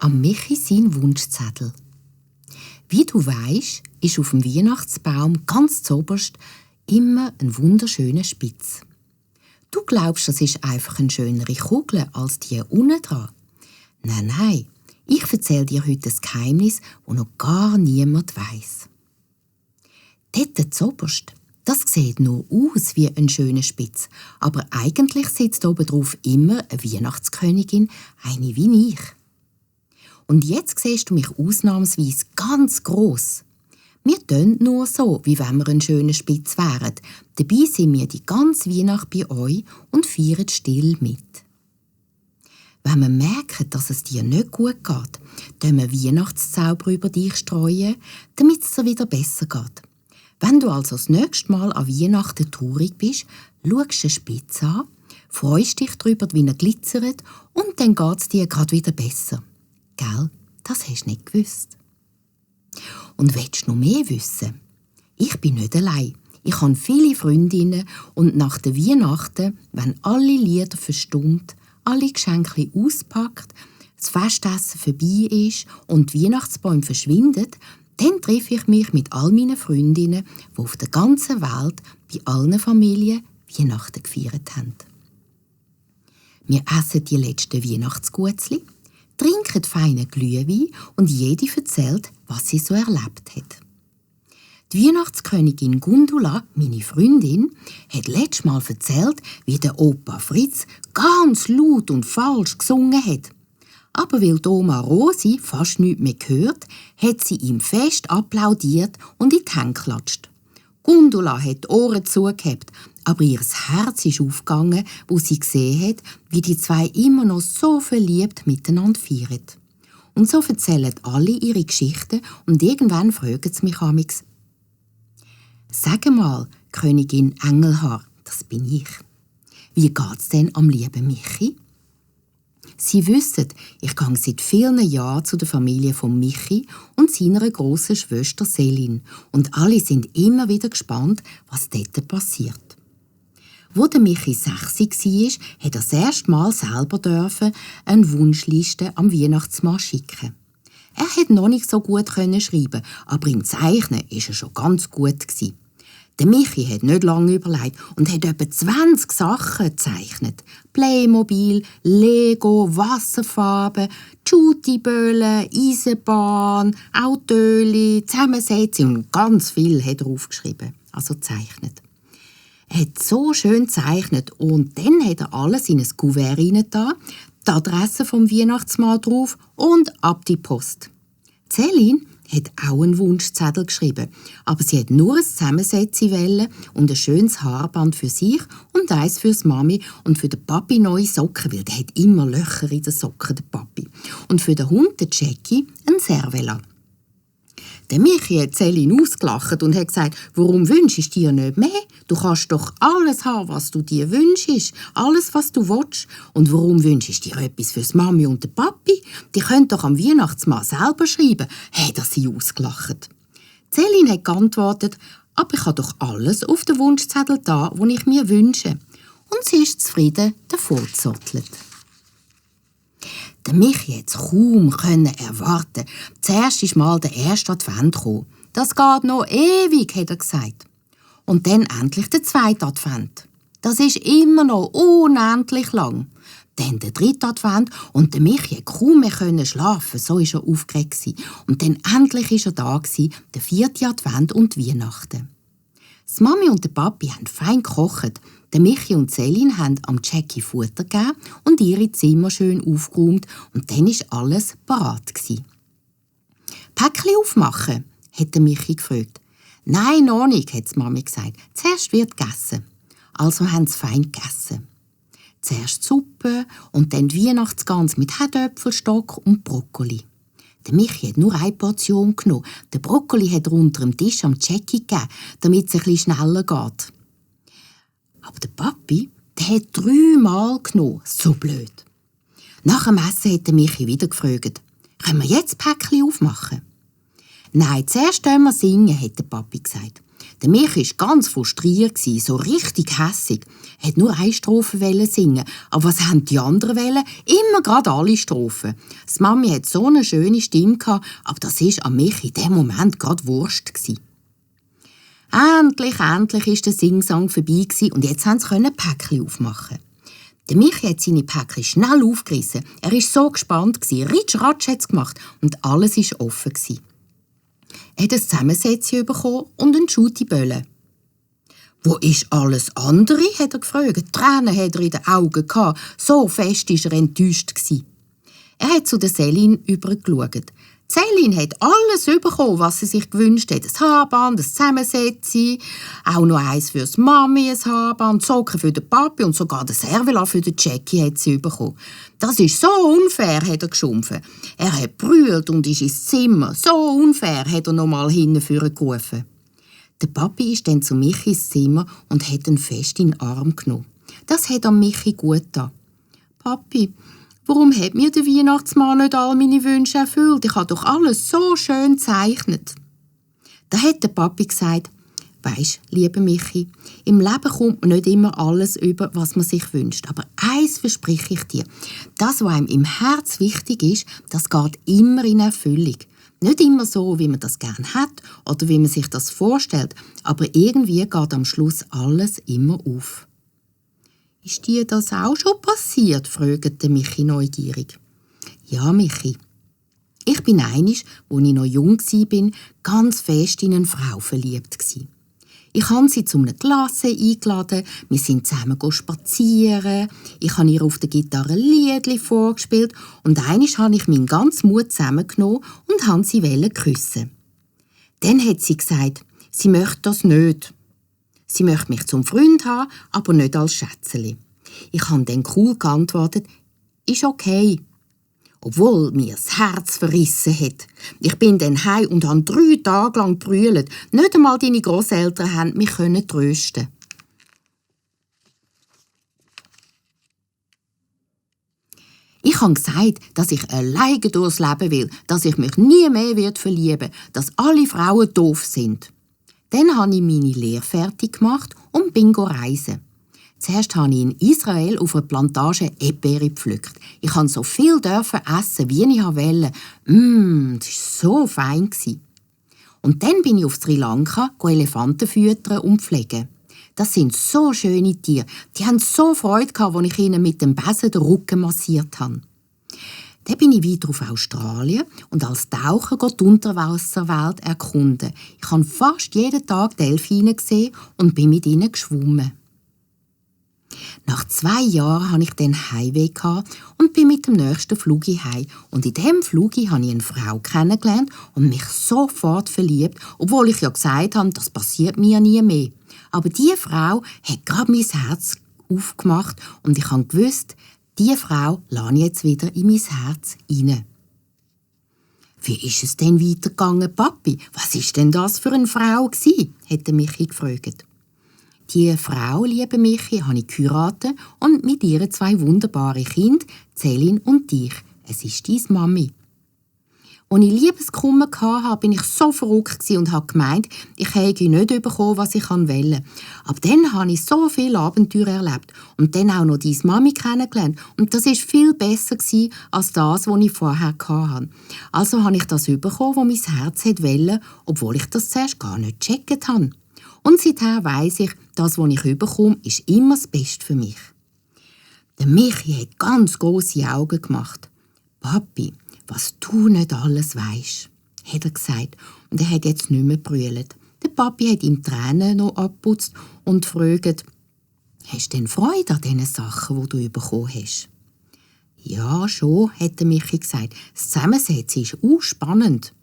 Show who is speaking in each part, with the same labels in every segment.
Speaker 1: Am Michi sein Wunschzettel. Wie du weisst, ist auf dem Weihnachtsbaum ganz zoberst immer ein wunderschöner Spitz. Du glaubst, das ist einfach eine schönere Kugel als die unten dran. Nein, ich erzähle dir heute ein Geheimnis, das noch gar niemand weiss. Dort zoberst, das sieht nur aus wie ein schöner Spitz, aber eigentlich sitzt oben drauf immer eine Weihnachtskönigin, eine wie ich. Und jetzt siehst du mich ausnahmsweise ganz gross. Wir tun nur so, wie wenn wir ein schöner Spitz wären. Dabei sind wir die ganze Weihnacht bei euch und feiern still mit. Wenn wir merken, dass es dir nicht gut geht, tun wir Weihnachtszauber über dich streuen, damit es dir wieder besser geht. Wenn du also das nächste Mal an Weihnachten traurig bist, schaust den Spitz an, freust dich darüber, wie er glitzert und dann geht es dir gerade wieder besser. Gell? Das hast du nicht gewusst. Und willst du noch mehr wissen? Ich bin nicht allein. Ich habe viele Freundinnen und nach der Weihnachten, wenn alle Lieder verstummt, alle Geschenke auspackt, das Festessen vorbei ist und die Weihnachtsbäume verschwinden, dann treffe ich mich mit all meinen Freundinnen, die auf der ganzen Welt bei allen Familien Weihnachten gefeiert haben. Wir essen die letzten Weihnachtsgutzli, trinken feinen Glühwein und jede erzählt, was sie so erlebt hat. Die Weihnachtskönigin Gundula, meine Freundin, hat letztes Mal erzählt, wie der Opa Fritz ganz laut und falsch gesungen hat. Aber weil die Oma Rosi fast nichts mehr gehört, hat sie ihm fest applaudiert und in die Hände geklatscht. Gundula hat die Ohren zugehabt, aber ihr Herz ist aufgegangen, wo sie gesehen hat, wie die zwei immer noch so verliebt miteinander feiern. Und so erzählen alle ihre Geschichten und irgendwann fragen sie mich amix: «Sag mal, Königin Engelhaar, das bin ich. Wie geht's denn am lieben Michi?» Sie wissen, ich gehe seit vielen Jahren zu der Familie von Michi und seiner grossen Schwester Selin und alle sind immer wieder gespannt, was dort passiert. Wo der Michi 6 war, hat er das erste Mal selber eine Wunschliste am Weihnachtsmann schicken. Er konnte noch nicht so gut schreiben, aber im Zeichnen war er schon ganz gut. Der Michi hat nicht lange überlegt und hat etwa 20 Sachen gezeichnet. Playmobil, Lego, Wasserfarben, Jutiböllen, Eisenbahn, Autöli, Zusammensetzung und ganz viel hat er aufgeschrieben, also gezeichnet. Er hat so schön gezeichnet und dann hat er alles in ein Kuvert reingetan, die Adresse vom Weihnachtsmann drauf und ab die Post. Céline hat auch einen Wunschzettel geschrieben, aber sie hat nur ein Zusammensetzen wollen und ein schönes Haarband für sich und eins fürs Mami und für den Papi neue Socken, weil der hat immer Löcher in den Socken, der Papi. Und für den Hund, den Jackie, ein Servela. Der Michi hat Céline ausgelacht und hat gesagt: «Warum wünschst du dir nicht mehr? Du kannst doch alles haben, was du dir wünschst, alles, was du willst. Und warum wünschst du dir etwas fürs Mami und den Papi? Die können doch am Weihnachtsmann selber schreiben», hat er sie ausgelacht. Céline hat geantwortet: «Aber ich habe doch alles auf den Wunschzettel da, was ich mir wünsche.» Und sie ist zufrieden davongezottelt. Der Michi konnte es kaum erwarten. Zuerst ist mal der erste Advent gekommen. «Das geht noch ewig», hat er gesagt. Und dann endlich der zweite Advent. Das ist immer noch unendlich lang. Dann der dritte Advent und der Michi konnte kaum mehr schlafen, so war er aufgeregt. Und dann endlich war er da, der vierte Advent und Weihnachten. Die Mami und der Papi haben fein gekocht. Der Michi und Céline haben am Jackie Futter gegeben und ihre Zimmer schön aufgeräumt und dann war alles parat. «Päckchen aufmachen?» hat der Michi gefragt. «Nein, noch nicht», hat die Mami gesagt. «Zuerst wird gegessen.» Also haben sie fein gegessen. Zuerst die Suppe und dann die Weihnachtsgans mit Herdöpfelstock und Brokkoli. Der Michi hat nur eine Portion genommen. Der Brokkoli hat er unter dem Tisch am Jackie gegeben, damit es ein bisschen schneller geht. Aber der Papi, der hat 3 Mal genommen. So blöd. Nach dem Essen hat der Michi wieder gefragt: «Können wir jetzt das Päckchen aufmachen?» «Nein, zuerst wir singen», hat der Papi gesagt. Der Michi war ganz frustriert, so richtig hässig. Er wollte nur eine Strophe singen, aber was haben die anderen wollen? Immer gerade alle Strophen. Die Mami hatte so eine schöne Stimme, aber das war an Michi in dem Moment gerade Wurst. Endlich war der Singsang vorbei und jetzt konnten sie Päckchen aufmachen. Der Michi hat seine Päckchen schnell aufgerissen. Er war so gespannt, ritsch-ratsch hat es gemacht und alles war offen. Er hat ein Zusammensetzchen bekommen und einen Schuti-Böllen. «Wo ist alles andere?» hat er gefragt. Tränen hat er in den Augen gehabt. So fest war er enttäuscht. Er hat zu der Selin übergeschaut. Selin hat alles bekommen, was sie sich gewünscht hat. Ein Haarband, ein Zusammensetzchen, auch noch eins für die Mami, ein Haarband, Socken für den Papi und sogar den Servela für den Jackie hat sie bekommen. «Das ist so unfair», hat er geschumpfen. Er hat brüllt und ist ins Zimmer. «So unfair», hat er nochmal hinführen gerufen. Der Papi ist dann zu Michi ins Zimmer und hat ihn fest in den Arm genommen. Das hat an Michi gut getan. «Papi, warum hat mir der Weihnachtsmann nicht all meine Wünsche erfüllt? Ich habe doch alles so schön gezeichnet.» Da hat der Papi gesagt, «Weisst, lieber Michi, im Leben kommt man nicht immer alles über, was man sich wünscht. Aber eins verspreche ich dir, das, was einem im Herz wichtig ist, das geht immer in Erfüllung. Nicht immer so, wie man das gerne hat oder wie man sich das vorstellt, aber irgendwie geht am Schluss alles immer auf.» «Ist dir das auch schon passiert?» fragte Michi neugierig. «Ja, Michi. Ich bin einmal, als ich noch jung war, ganz fest in eine Frau verliebt. Ich habe sie zu einem Glas eingeladen, wir sind zusammen spazieren, ich habe ihr auf der Gitarre Liedli vorgespielt und einmal habe ich meinen ganzen Mut zusammengenommen und wollte sie küssen. Dann hat sie gesagt, sie möchte das nicht. Sie möchte mich zum Freund haben, aber nicht als Schätzeli. Ich habe dann cool geantwortet, ist okay. Obwohl mir das Herz verrissen hat. Ich bin dann heim und habe 3 Tage lang gebrüllt. Nicht einmal deine Grosseltern haben mich trösten. Ich habe gesagt, dass ich alleine durchs Leben will, dass ich mich nie mehr verlieben werde, dass alle Frauen doof sind. Dann habe ich meine Lehre fertig gemacht und bin reisen. Zuerst habe ich in Israel auf einer Plantage Erdbeere gepflückt. Ich durfte so viel essen, wie ich wollte. Das war so fein. Und dann bin ich auf Sri Lanka Elefanten füttern und pflegen. Das sind so schöne Tiere. Die haben so Freude gehabt, als ich ihnen mit dem Besen den Rücken massiert habe. Dann bin ich weiter auf Australien und als Taucher die Unterwasserwelt erkunden. Ich habe fast jeden Tag Delfine gesehen und bin mit ihnen geschwommen. Nach 2 Jahren hatte ich dann Heimweh und bin mit dem nächsten Flug heim. Und in diesem Flug habe ich eine Frau kennengelernt und mich sofort verliebt, obwohl ich ja gesagt habe, das passiert mir nie mehr. Aber diese Frau hat gerade mein Herz aufgemacht und ich habe gewusst, diese Frau lasse ich jetzt wieder in mein Herz hinein. «Wie ist es denn weitergegangen, Papi? Was ist denn das für eine Frau gsi?» hat Michi gefragt. «Die Frau, liebe Michi, habe ich geheiratet und mit ihr 2 wunderbare Kinder, Selin und dich. Es ist deine Mami.» Als ich Liebeskummer hatte, bin ich so verrückt und habe gemeint, ich hätte nicht bekommen, was ich wollte. Aber dann habe ich so viele Abenteuer erlebt und dann auch noch deine Mami kennengelernt. Und das war viel besser als das, was ich vorher hatte. Also habe ich das bekommen, was mein Herz wollte, obwohl ich das zuerst gar nicht gecheckt habe. Und seither weiss ich, das, was ich bekomme, ist immer das Beste für mich. Der Michi hat ganz grosse Augen gemacht. «Papi, was du nicht alles weisst», hat er gesagt. Und er hat jetzt nicht mehr gebrüllt. Der Papi hat ihm die Tränen noch abgeputzt und fragt, «Hast du denn Freude an diesen Sachen, die du bekommen hast?» «Ja, schon», hat der Michi gesagt. «Das Zusammensetzen ist spannend.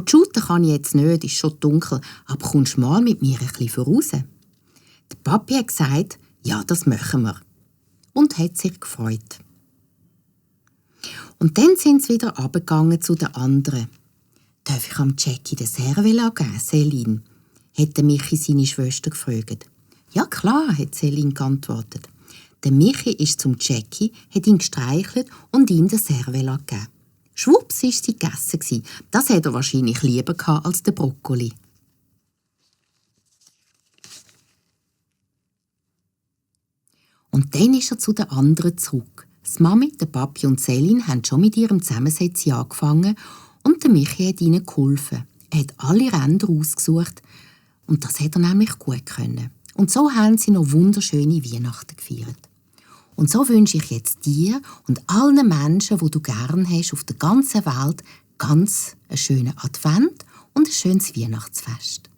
Speaker 1: Shooten kann ich jetzt nicht, ist schon dunkel, aber kommst du mal mit mir ein bisschen voraus?» Der Papi hat gesagt, «Ja, das machen wir.» und hat sich gefreut. Und dann sind sie wieder runtergegangen zu den anderen. «Darf ich am Jackie den Servela geben, Selin?» hat Michi seine Schwester gefragt. «Ja klar», hat Selin geantwortet. Der Michi ist zum Jackie, hat ihn gestreichelt und ihm den Servela gegeben. Schwupps war sie gegessen. Das hat er wahrscheinlich lieber als den Brokkoli. Und dann ist er zu den anderen zurück. Die Mami, der Papi und Céline haben schon mit ihrem Zusammensetzen angefangen und der Michi hat ihnen geholfen. Er hat alle Ränder ausgesucht und das hat er nämlich gut können. Und so haben sie noch wunderschöne Weihnachten gefeiert. Und so wünsche ich jetzt dir und allen Menschen, die du gerne hast, auf der ganzen Welt, ganz einen schönen Advent und ein schönes Weihnachtsfest.